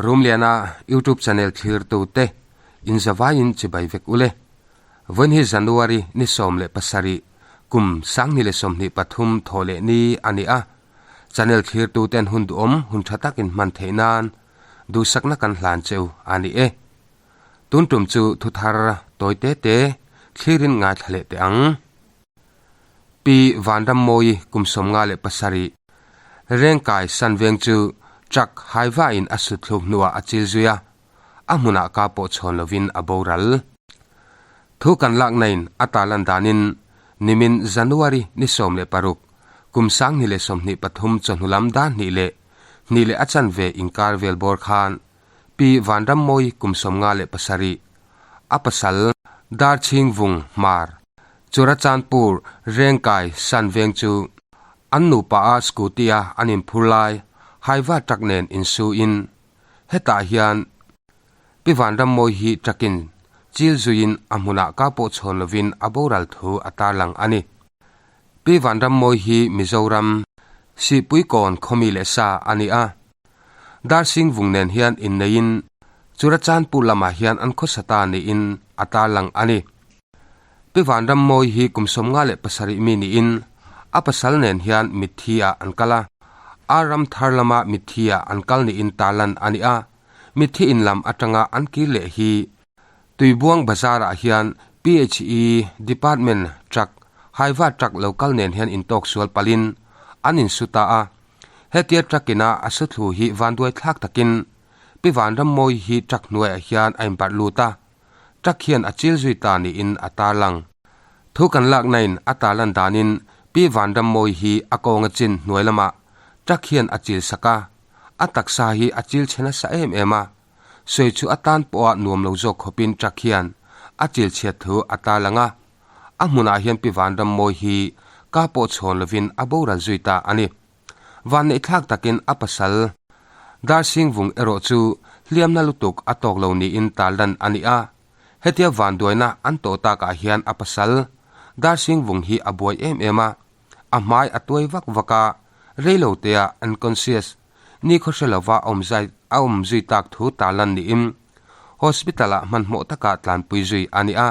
Rumliana YouTube channel thlirtute inzavaiin chibai vek ule. Vawiin hi January ni 17 kum 2023 thawh leh ni a ni a. Channel thlirtuten hun duhawm hun tha takin hman theih nan duhsakna kan hlan cheu a ni e. Tun tum chu thuthar tawi te te thlirin ngaithla leh teh ang. Pi Vanrammawii kum 57 Rengkai Sanveng chu truck haivain a sut thluk hnuah a chil zui a, a hmunah ka pawh chhawn lovin a boral. Thu kan laknain a tarlan danin nimin January ni 16 kum 2023 chawhnu lam dar hnih leh hnih leh a chanve inkar vel bawr khan Pi Vanrammawii kum 57 a pasal Darchhingvung Hmar Churachandpur Rengkai Sanveng chu an nupa a scooty a an inphur lai Haiva truck nen insuin hetah hian Pi Vanrammawii hi truck in chil zuiin a hmunah ka pawh chhawn lovin a boral thu a tarlang a ni. Pi Vanrammawii hi Mizoram Sihpuikawn khawmi leh sa a ni a. Darsingvung nen hian inneiin Churachandpur lamah hian an khawsa ta niin a tarlang a ni. Pi Vanrammawii hi kum 57 mi niin a pasal nen hian mitthi ah an kal a, ar ram thar lama mitthi ah an kal niin tarlan a ni a, mitthi in lam atanga an kir leh hi Tuibuang Bazar ah hian PHE Department truck Hyva truck lo kal nen hian intawk sual palhin an insu ta a. Hetia truck ina a su thlu hi vanduai thlak takin Pi Vanrammawii hi truck hnuaiah hian a inbarh lut a, truck hian a chil zui ta niin a tarlang. Thu kan laknain a tarlan danin Pi Vanrammawii hi a kawnga chin hnuai lamah truck hian a chil sak a, a taksa hi a chil chhe nasa em em a, sawi chu atan pawha nuam lo zawk khawpin truck hian a chil chhiat thu a tarlang a. A hmunah hian Pi Vanrammawii hi ka pawh chhawn lovin a boral zui ta a ni. Vanneihthlak takin a pasal Darsingvung erawh chu hliamna lutuk a tawk lo niin tarlan a ni a. Hetia vanduaina an tawh takah hian a pasal Darsingvung hi a buai em em a, a hmai a tuai vak vak a, reilotea unconscious nikhaw hre lova a awm zui tak thu tarlan niin hospital-ah hmanhmawh taka tlanpui zui a ni a.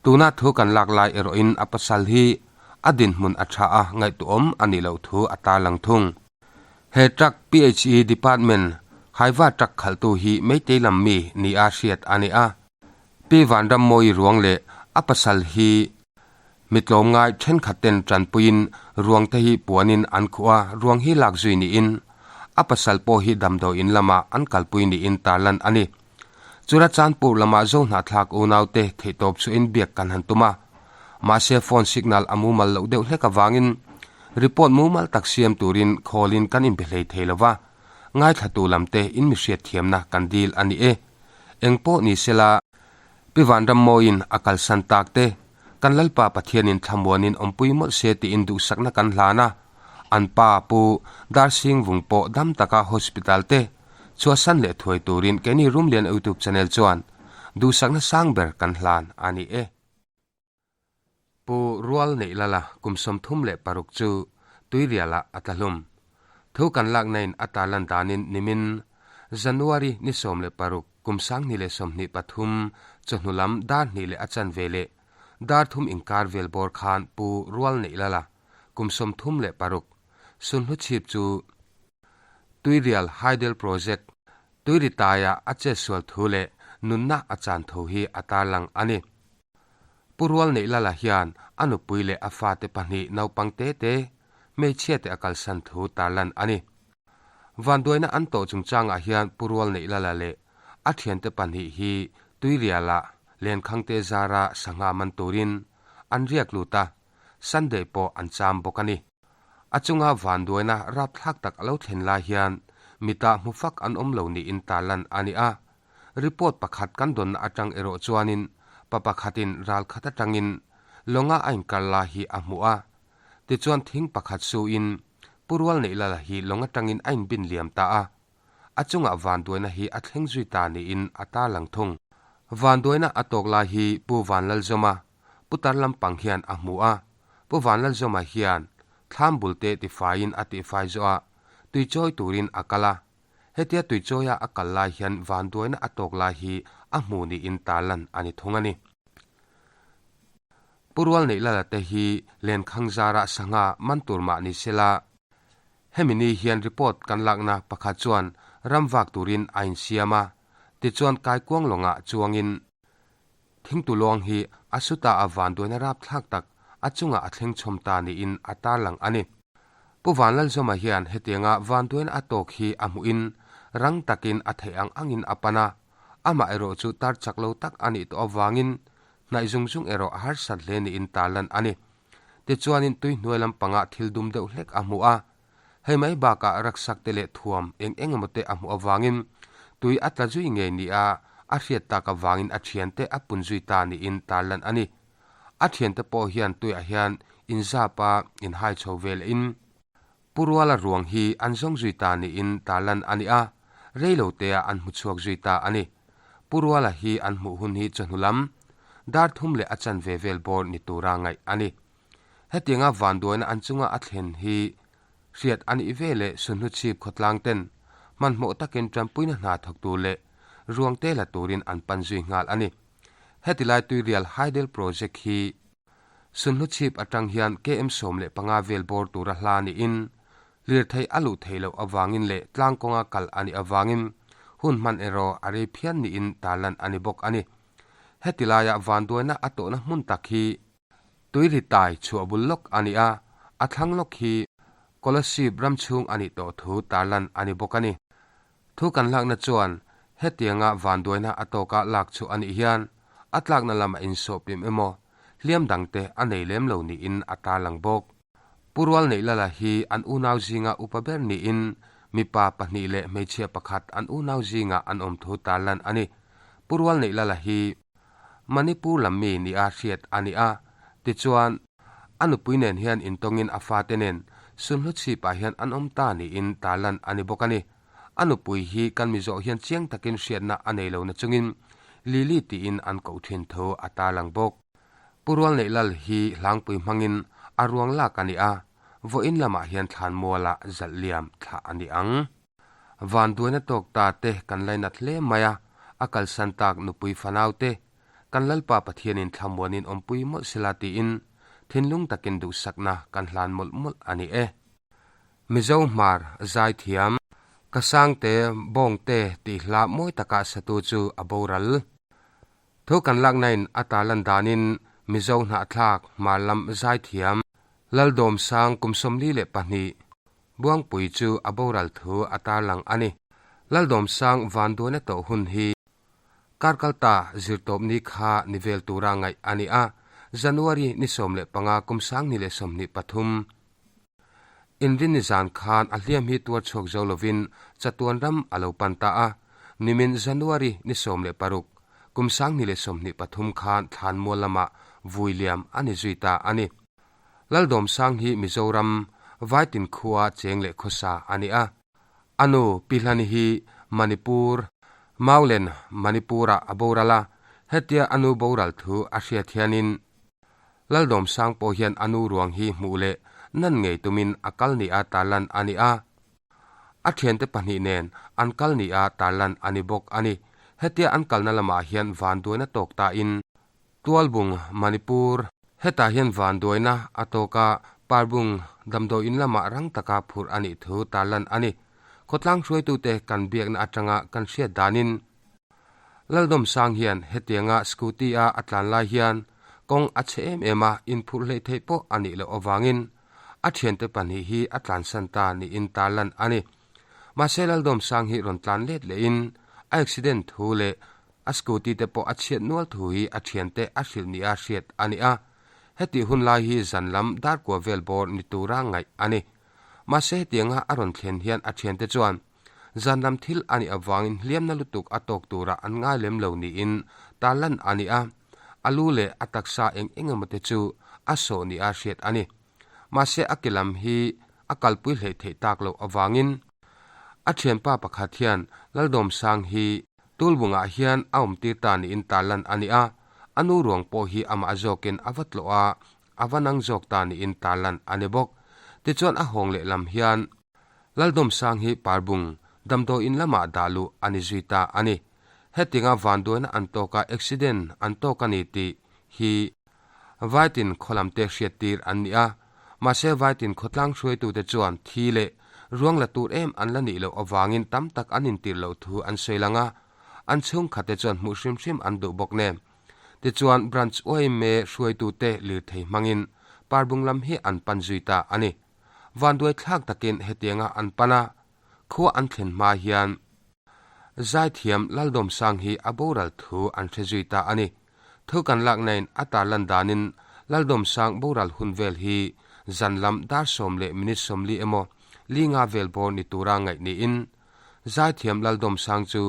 Tuna thu kan lak lai erawhin a pasal hi a dinhmun a tha a, ngaihtuahawm a nih loh thu a tarlang thung. He truck PHE Department Haiva truck khalhtu hi Meitei lam mi nia hriat a ni a. Pi Vanrammawii ruang leh a pasal hi mitlawmngai thenkhat ten tanpuiin ruang te hi puanin an khuh a, ruang hi lak zui niin a pasal pawh hi damdawiin lamah an kalpui niin tarlan a ni. Churachandpur lamah zo hnahthlak unaute theihtawp chuhin biak kan han tum a, mahse phone signal a mumal loh deuh hlek avangin report mumal tak siam turin call-in kan inbe hlei thei lo va, ngaithlatu lamte in mi hriatthiamna kan dil a ni e. Engpawh ni sela, Pi Vanrammawiin a kalsan tak te, kan Lalpa Pathianin thlamuanin awmpui mawlh se tiin duhsakna kan hlan a, an pa Pu Darsingvung pawh dam taka hospital te, Chhuahsan leh thuai turin keini Rumlian YouTube channel chuan duhsakna sang ber kan hlan a ni e. Pu Rual neih lala kum 36 chu Tuirialah a tla hlum. Thu kan laknain a tarlan danin nimin January ni 16 kum 2023 chawhnu lam dar hnih leh a chanve leh dar thum inkar vel bawr khan Pu Rual neih lala kum 36 Sunhlu chhip chu Tuirial Hydel Project Tuiritaia a chetsual thu leh nunna a chan tho hi a tarlang a ni. Pu Rual Neihlala hian a nupui leh a fate pahnih naupang te te, hmeichhia te a kalsan thu tarlan a ni. Vanduaina an tawh chungchangah hian Pu Rual Neihlala leh a thiante pahnih hi Tuirialah lenkhangte zara sangha man turin an riak lut a, Sunday pawh an cham bawk a ni. A chunga vanduaina rapthlak tak a lo thlen lai hian mitah hmu fak an awm lo niin tarlan a ni a. Report pakhat kan dawnna atang erawh chuanin pa pakhatin ral khat atangin lawnga a inkar lai hi a hmu a. Tichuan thing pakhat suin Pu Rual Neihlala hi lawng atangin a inbin liam ta a. A chungah vanduaina hi a thleng zui ta niin a tarlang thung. Vanduaina a tawk lai hi Pu Vanlalzawma Putar lampang hian a hmu a, Pu Vanlalzawma hian thlam bul te tifaiin a tihfai zawh a, tui chawi turin a kal a. Hetia tuichawia a kal lai hian vanduaina a tawk lai hi a hmu niin tarlan a ni thung a ni. Pu Rual neih lala te hi lenkhang zarah sangha man tur mah ni sela, hemi ni hian report kan lakna pakhat chuan ram vak turin a insiam a, tichuan kaikuang lawngah chuangin Thingtuluang hi a suta a vanduaina rapthlak tak a chungah a thleng chhawm ta niin a tarlang a ni. Pu Vanlalzawma hian hetianga vanduaina a tawk hi a hmuhin rang takin a theih ang angin a pan a, amah erawh chu tar chak lo tak a nih tawh avangin hnaih zung zung erawh a harsat hle niin tarlan a ni. Tichuanin tui hnuai lampangah thil dum deuh hlek a hmu a, Hei mai bakah raksak te leh thuam eng eng emaw te a hmuh avangin tui a tla zui ngei nia a hriat tak avangin a thiante a pun zui ta niin tarlan a ni. A thiante pawh hian tuiah hian inzap a inhai chho ve lehin Pu Ruala ruang hi an zawng zui ta niin tarlan a ni a, rei lo tea an hmu chhuak zui ta a ni. Pu Ruala hi an hmuh hun hi chawhnu lam dar thum leh a chanve vel bawr ni tura ngaih a ni. Hetianga vanduaina an chunga a thlen hi hriat a nih ve leh Sunhlu chhip khawtlang ten hmanhmawh takin tanpuina hna thawk tur leh ruang te la turin an pan zui nghal a ni. Hetilai Tuirial Hydel Project hi Sunhlu chhip atang hian KM 15 vel bawr tura hla niin lirthei a luh theih loh avangin leh tlang kawnga kal a nih avangin hun hman erawh a rei phian niin tarlan a ni bawk a ni. Hetilaia vanduaina a tawhna hmun tak hi Tuiri tai chhuah bul lawk a ni a, a thlang lawk hi Kolasib ram chhung a nih tawh thu tarlan a ni bawk a ni. Thu kan lakna chuan hetianga vanduaina a tawka lak chhuah a nih hian a tlakna lama insawhpim emaw hliam dangte a nei lem lo niin a tarlang bawk. Pu Rual Neihlala hi an unau zinga upa ber niin mipa pahnih leh hmeichhia pakhat an unau zingah an awm thu tarlan a ni. Pu Rual Neihlala hi Manipur lam mi nia hriat a ni a, tichuan, a nupui nen hian intawngin a fate nen Sunhlu chhipah hian an awm ta niin tarlan a ni bawk a ni. A nupui hi kan Mizo hian chiang takin hriatna a nei lo nachungin Lily tiin an koh thin thu a tarlang bawk. Pu Rualneihlal hi hlangpui hmangin a ruang lak a ni a, vawiin lamah hian thlanmualah zalh liam thlah a ni ang. Vanduaina tawk ta te kan lainat hle mai a, a kalsan tak nupui fanau te, kan Lalpa Pathianin thlamuanin awmpui mawlh sela tiin thinlung takin duhsakna kan hlan mawlh mawlh a ni e. Mizo Hmar Zaithiam, Ka Sangte Bawngte tih hla mawi taka satu chu a boral. Thu kan laknain a tarlan danin Mizo hnahthlak hmar lam zaithiam Laldawmsang kum 42 Buangpui chu a boral thu a tarlang a ni. Laldawmsang vanduaina tawh hun hi kar kalta zirtawpni kha ni vel tura ngaih a ni a, January ni 15 kum 2023 Inrinni zan khan a hliam hi tuar chhuak zo lovin chatuan ram a lo pan ta a, nimin January ni 16, kum 2023 khan Thlanmual lamah vui liam a ni zui ta a ni. Laldawmsang hi Mizoram Vaitin khua cheng leh khawsa a ni a. A nu Pi Hlani hi Manipur, Maulen, Manipur-ah a boral a, hetia a nu boral thu a hriat hianin Laldawmsang pawh hian a nu ruang hi hmuh leh nan ngei tumin a kal nia tarlan a ni a. A thiante pahnih nen an kal nia tarlan a ni bawk a ni. Hetia an kalna lamah hian vanduaina tawk tain Tualbung, Manipur, hetah hian vanduaina a tawk a, Parbung damdawiin lamah rang taka phurh a nih thu tarlan a ni. Khawtlang hruaitute kan biakna atanga kan hriat danin, Laldawmsang hian hetianga scooty-a a tlan lai hian kawng a chhe em em a, inphurh hleih theih pawh a nih loh avangin a thiante pahnih hi a tlansan ta niin tarlan a ni. Mahse Laldawmsang hi rawn tlan let lehin a accident thu leh a scooty te pawh a chhiat nual thu hi a thiante a hrilh nia hriat a ni a, hetih hun lai hi zan lam darkua vel bawr ni tura ngaih a ni. Mahse hetianga a rawn thlen hian a thiante chuan Zan lam thil a nih avangin hliamna lutuk a tawk turah an ngai lem lo niin tarlan a ni a, a lu leh a taksa eng eng emaw te chu a sawh nia hriat a ni. Mahse a ke lam hi a kalpui hleih theih tak loh avangin a thianpa pakhat hian Laldawmsang hi Tulbungah hian a awmtir ta niin tarlan a ni a, a nu ruang pawh hi amah zawkin a va tlawh a, a va nang zawk ta niin tarlan a ni bawk. Tichuan a hawng lehlam hian Laldawmsang hi Parbung, Damdawiin lamah dah luh a ni zui ta a ni. Hetinga vanduaina an tawk a accident an tawk a ni tih hi Vaitin khaw lamte hriattir an ni a. Mahse Vaitin khawtlang hruaitute chuan thi leh ruang la tur em an la nih loh avangin tam tak an intirh loh thu an sawi lang a, an chhungkhatte chuan hmuh hrim hrim an duh bawk nen. Tichuan Branch yma hruaitute lirthei hmangin Parbung lam hi an pan zui ta a ni. Vanduai thlak takin hetianga an pan a, khua an thlen hma hian Zaithiam Laldawmsang hi a boral thu an hre zui ta a ni. Thu kan laknain a tarlan danin Laldawmsang boral hun vel hi zan lam dar sawm leh minute 40 emaw li nga vel bawr ni tura ngaih niin Zaithiam Laldawmsang chu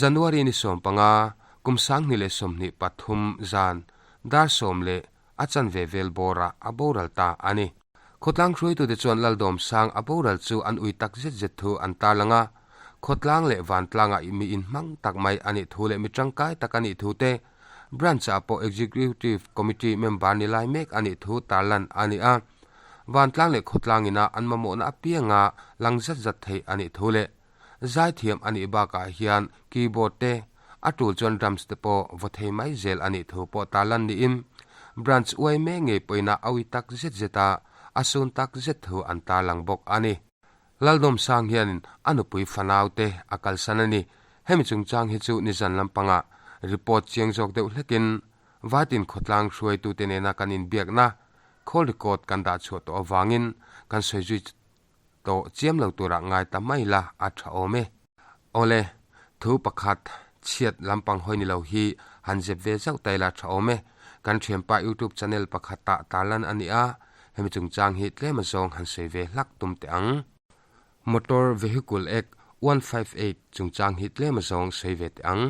January ni 15, kum 2023 zan dar sawm leh a chanve vel bawrah a boral ta a ni. Khawtlang hruaitute chuan Laldawmsang a boral chu an ui tak zet zet thu an tarlang a, khawtlang leh vantlangah mi inhmang tak mai a nih thu leh mi tangkai tak a nih thu te, Branch-ah pawh Executive Committee member ni lai mek a nih thu tarlan a ni a, vantlang leh khawtlang ina an mamawhna apianga lang zat zat thei a nih thu leh Zaithiam a nih bakah hian keyboard te, a tul chuan drums te pawh vaw thei mai zel a nih thu pawh tarlan niin Branch uai mek ngei pawhin a awi tak zet zet a, a sun tak zet thu an tarlang bawk a ni. Laldawmsang hian a nupui fanau te a kalsan a ni. Hemi chungchang hi chu nizan lampangah report chiang zawk deuh hlekin Vaitin khawtlang hruaitute nena kan inbiakna call record kan dah chhuah tawh avangin kan sawi zui Tawh chiam lo turah ngai ta mai la a tha awm e. Awle, thu pakhat chhiat lampang hawi ni lo hi han zep ve zauh ta ila tha awm e. Kan thianpa youtube channel pakhatah tarlan a ni a, hemi chungchang hi tlem azawng han sawi ve hlak tum teh ang. Motor Vehicle Act 158 chungchang hi tlem azawng sawi ve teh ang.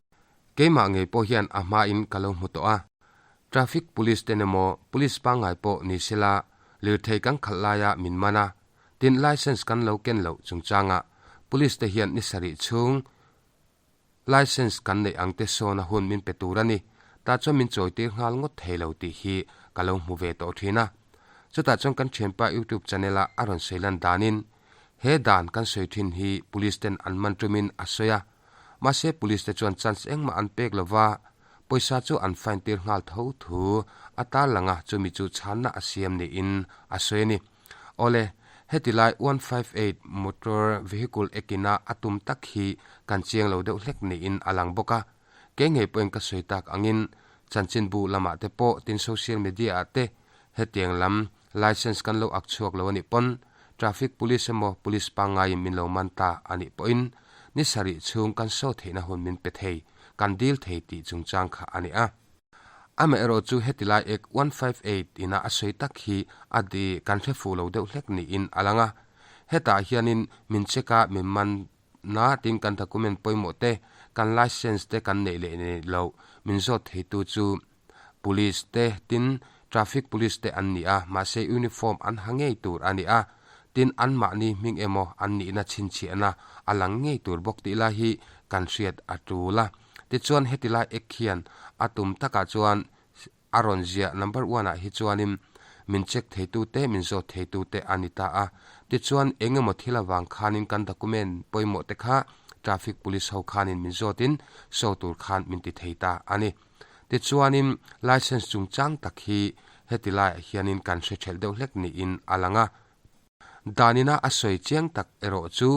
Keimah ngei pawh hian a hmain ka lo hmu tawh a. Traffic Police ten emaw Police pangngai pawh ni sela lirthei kan khalh laia min man a, tin licence kan lo ken loh chungchangah Police te hian ni sarih chhung licence kan neih ang te sawn a hun min pe tur a ni, tah chuan min chawitir nghal ngawt thei lo tih hi ka lo hmu ve tawh thin a. Chutah chuan kan thianpa YouTube channel a a rawn sawi lan danin he dan kan sawi thin hi Police ten an man tumin a sawi a, mahse Police te chuan chance engmah an pek lova, Pawisa chu an fine tir nghal tho thu a tarlang a, chumi chu chhanna a siam niin a sawi a ni. Awle, heti lai 158 motor vehicle ekina a tum tak hi kan chiang lo deuh hlek niin a lang bawk a. Kei ngei pawhin ka sawi tak angin chanchinbu lamah te pawh tin social media ah te hetiang lam licence kan lo ak chhuak lo a nih pawn traffic police emaw police pangngaiin min lo man ta a nih pawhin ni sarih chhung kan saw theihna hun min pe thei. kan dil thei tih chungchang kha a ni a. Amaherawh chu heti lai Act 158 ina a sawi tak hi a di kan hre fuh lo deuh hlek niin a lang a. Hetah hianin min check a min man na tin kan document pawimawh te, kan licence te kan neih leh neih loh min zawt theitu chu Police te tin Traffic Police te an ni a, mahse uniform an ha ngei tur a ni a, tin anmahni hming emaw an nihna chhinchhiahna a lang ngei tur bawk tih lai hi kan hriat a tul a. Tichuan heti lai ek hian a tum takah chuan a rawn ziah number one ah hi chuanin min check theitu te min zawt theitu te a ni ta a. Tichuan eng emaw thil avang khanin kan document pawimawh te kha Traffic Police ho khanin min zawtin show tur khan min ti thei ta a ni. Tichuanin licence chungchang tak hi heti laiah hianin kan hre thelh deuh hlek niin a lang a. Danina a sawi chiang tak erawh chu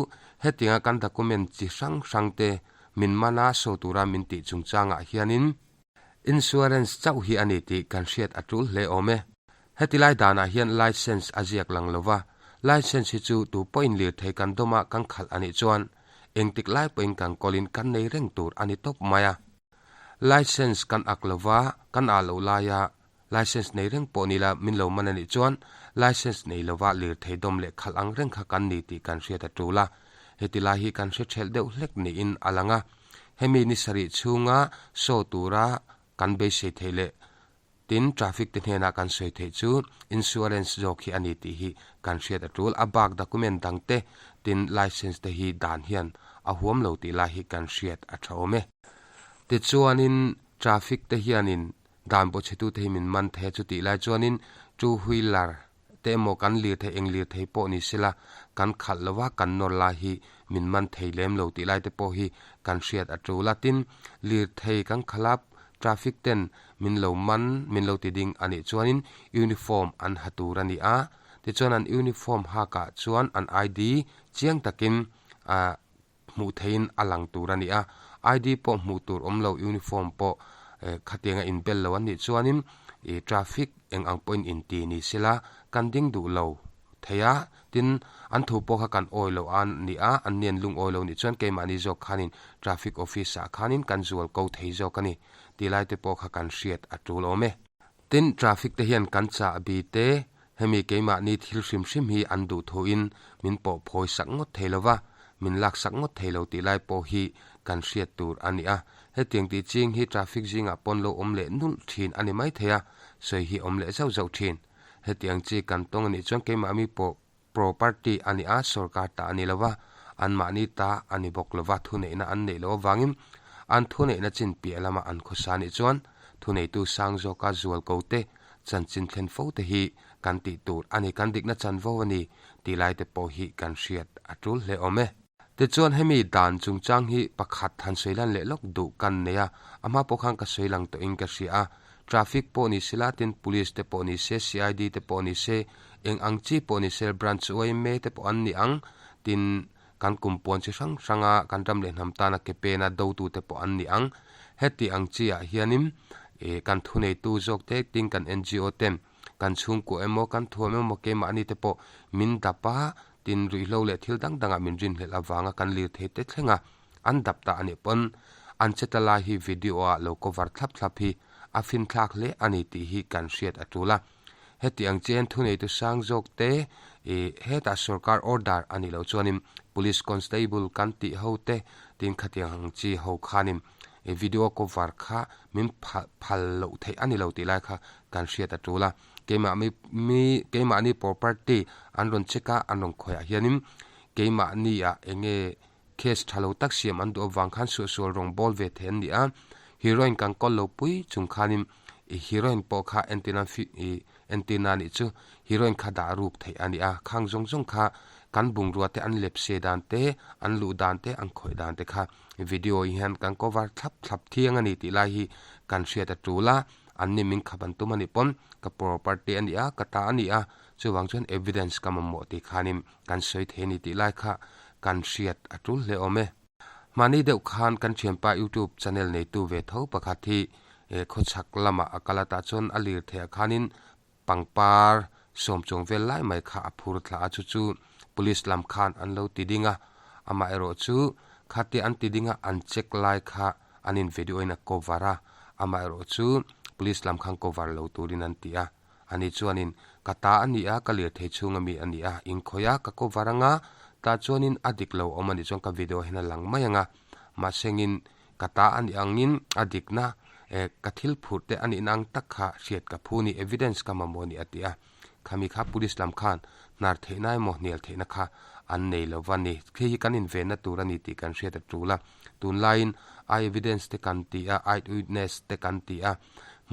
hetianga kan document chi hrang hrangte min mana show tura min tih chungchangah hianin insurance chauh hi a ni tih kan hriat a tul hle awm e. Heti lai danah hian licence a ziak lang lo va, licence hi chu tu pawhin lirthei kan dawma kan khalh a nih chuan engtik lai pawhin kan kawlin kan nei reng tur a ni tawp mai a. Licence kan ak lova, kan ah loh laia licence nei reng pawh ni la min lo man a nih chuan licence nei lova lirthei dawm leh khalh ang reng kha kan ni tih kan hriat a tul a. Heti lai hi kan hre thelh deuh hlek niin a lang a. Hemi ni sarih chhunga show tura kan beisei theih leh Tin, traffic te hnenah kan sawi theih chu insurance zawk hi a ni tih hi kan hriat a tul. A bak document dang te, tin licence te hi dan hian a huam lo tih lai hi kan hriat a tha awm e. Tichuanin traffic te hianin dan bawhchhetu te hi min man thei a, chutih lai chuanin two wheeler te emaw kan lirthei eng lirthei pawh ni sela kan khalh lova kan nawr lai hi min man thei lem lo tih lai te pawh hi kan hriat a tul a. Tin, lirthei kan khalh a, traffic ten min lo man, min lo ti ding a nih chuanin uniform an ha tur a ni a. Tichuan an uniform hakah chuan an ID chiang takin ah hmuh theihin a lang tur a ni a. ID pawh hmuh tur awm lo, uniform pawh khatianga inbel lo an nih chuanin ih traffic eng ang pawhin inti ni sela kan ding duh lo thei a. Tin, an thu pawh kha kan awi lo a ni a, an ni an lungawi lo nih chuan keimahni zawk khanin traffic office ah khanin kan zual ko thei zawk a ni tih lai te pawh kha kan hriat a tul awm e. Tin, traffic te hian kan chahbi te Hemi keimahni thil hrim hrim hi an duh thuin min pawh phawi sak ngawt thei lo va, min lak sak ngawt thei lo tih lai pawh hi kan hriat tur a ni a. Hetiang tih ching hi traffic zingah pawn lo awm leh nulh thin a ni mai thei a, sawi hi awm leh zauh zauh thin. Hetiang chi kan tawng a nih chuan keimahmi pawh property a ni a, sorkar ta a ni lo va, anmahni ta a ni bawk lo va, thuneihna an neih loh avangin an thuneihna chin piah lama an khawsa nih chuan thuneitu sang zawka zualko te chanchin thlen fo te hi kan tih tur a ni, kan dikna chanvo a ni tih lai te pawh hi kan hriat a tul hle awm e. Tichuan hemi dan chungchang hi pakhat han sawi lan leh lawk duh kan nei a, a hma pawh khan ka sawi lang tawhin ka hria a, traffic pawh ni sela tin police te pawh ni se, CID te pawh ni se, eng ang chi pawh ni se, branch yma te pawh an ni ang, tin kan kum puan chi hrang hranga kan ram leh hnam tana ke pena dotu te pawh an ni ang. Heti ang chi ah hianin ih kan thuneitu zawk te tin kan NGO ten kan chhungkua emaw kan thuam emaw keimahni te pawh min dap a, tin ruihhlo leh thil dang dangah min rinhlelh avanga kan lirthei te thleng a, an dap ta a nih pawn an che ta lai hi video ah lo cover thlap thlap hi a finthlak hle a ni tih hi kan hriat a tul a. Heti ang chian thuneitu sang zawk te ih hetah sorkar order a nih loh chuanin police constable kan tih ho te tin khatiang ang chi ho khanin ih video cover kha min phal phal loh theih a ni lo tih lai kha kan hriat a tul a. Keimah mi mi keimahni property an rawn check a an rawn khawih ah hianin keimahni ah eng nge Case tha lo tak siam an duh avang khan suahsual rawng bawl ve thei an ni a, heroine kan kawl lo pui chung khanin i heroine pawh kha entirna i entirna nih chu heroine kha dah ruk theih a ni a, khang zawng zawng kha kan bungrua te an lepse dan te, an luh dan te, an khawih dan te kha video hian kan cover thlap thlap thiang a ni tih lai hi kan hriat a tul a, an ni min khap an tum a nih pawn ka property a ni a, ka ta a ni a, chuvang chuan evidence ka mamawh tih khanin Kan sawi thei a ni tih lai kha kan hriat a tul hle awm e. Mahni deuh khan kan thianpa YouTube channel neitu ve tho pakhat hi khawchhak lamah a kal a tah chuan a lir theih ah khanin pangpar sawm chuang vel lai mai kha a phur thla a chu chu police lam khan an lo ti ding a, amaherawh chu khatia an ti ding a an check lai kha an in video in a cover a, amaherawh chu police lam khan cover lo turin an ti a. Ani chuanin, Ka ta a ni a, ka lirthei chhunga mi a ni a, inkhawih a, ka cover anga, tah chuanin a dik lo awm a nih chuan ka video hian a lang mai anga, mahsengin ka ta a nih angin a dikna eh ka thil phurh te a nihna ang tak kha hriat ka phu ni, evidence ka mamawh a ni a ti a. Khami kha police lam khan hnar theihna emaw hnial theihna kha an nei lo va ni. Hei hi kan invenna tur a ni tih kan hriat a tul a. Tunlaiin eye evidence te kan ti a, eye witness te kan ti a,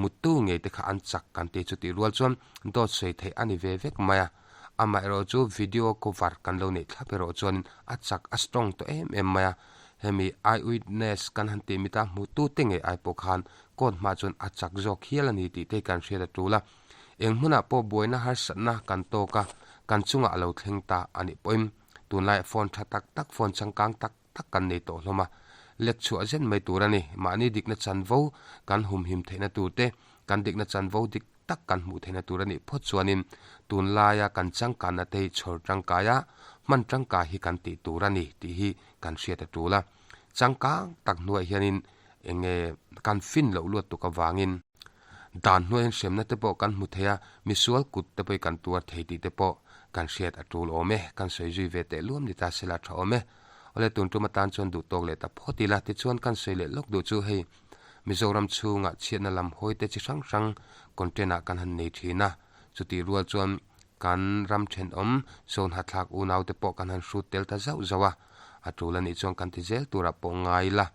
Muttu ngei te kha an chak kan ti chutih rual chuan dawt sawi theih a ni ve vek mai a, amaherawh chu video cover kan lo neih thlap erawh chuanin a chak a strong tawh em em mai a, hemi eye witness kan han tih mita hmutu te ngei ai pawh khan court hma chuan a chak zawk hial a ni tih te hi kan hriat a tul a, eng hmunah pawh buaina harsatna kan tawk a, kan chungah a lo thleng ta a nih pawhin tunlaiah phone tha tak tak phone changkang tak tak kan nei tawh hlawm a, lek chhuah zen mai tur a ni. Mahni dikna chanvo kan humhim theihna tur te, kan dikna chanvo dik tak kan hmuh theihna tur a nih phawt chuanin tunlaia kan changkanna te hi chhawr tangkai a, hman tangkai hi kan tih tur a ni tih hi kan hriat a tul a. Changkang tak hnuaiah hianin eng nge kan fin loh luat tuk avangin Dan hnuaiin hremna te pawh kan hmu thei a, misual kut te pawh i kan tuar thei tih te pawh kan hriat a tul awm e, kan sawi zui ve teh luam ni ta sela tha awm e. Awle tun tum atan chuan duh tawk leh ta phawt ila tichuan kan sawi leh lawk duh chu hei Mizoram chhungah chhiatna lam hawi te chi hrang hrang content ah kan han nei thin a, chutih rual chuan kan ram thenawm Zohnathlak unau te pawh kan han hrut tel ta zauh zauh a, a tul anih chuan kan ti zel turah pawh ngai ila,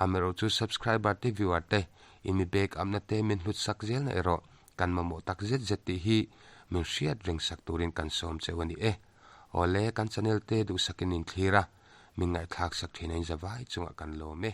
amaherawh chu subscriber te viewer te I mi bag amna te min hlut sak zelna erawh kan mamawh tak zet zet tih hi min hriat reng sak turin kan sawm cheu a ni e. Awle, kan channel te duhsakin in thlir a. Min ngaihthlak sak thin a in zavai chungah kan lawm e.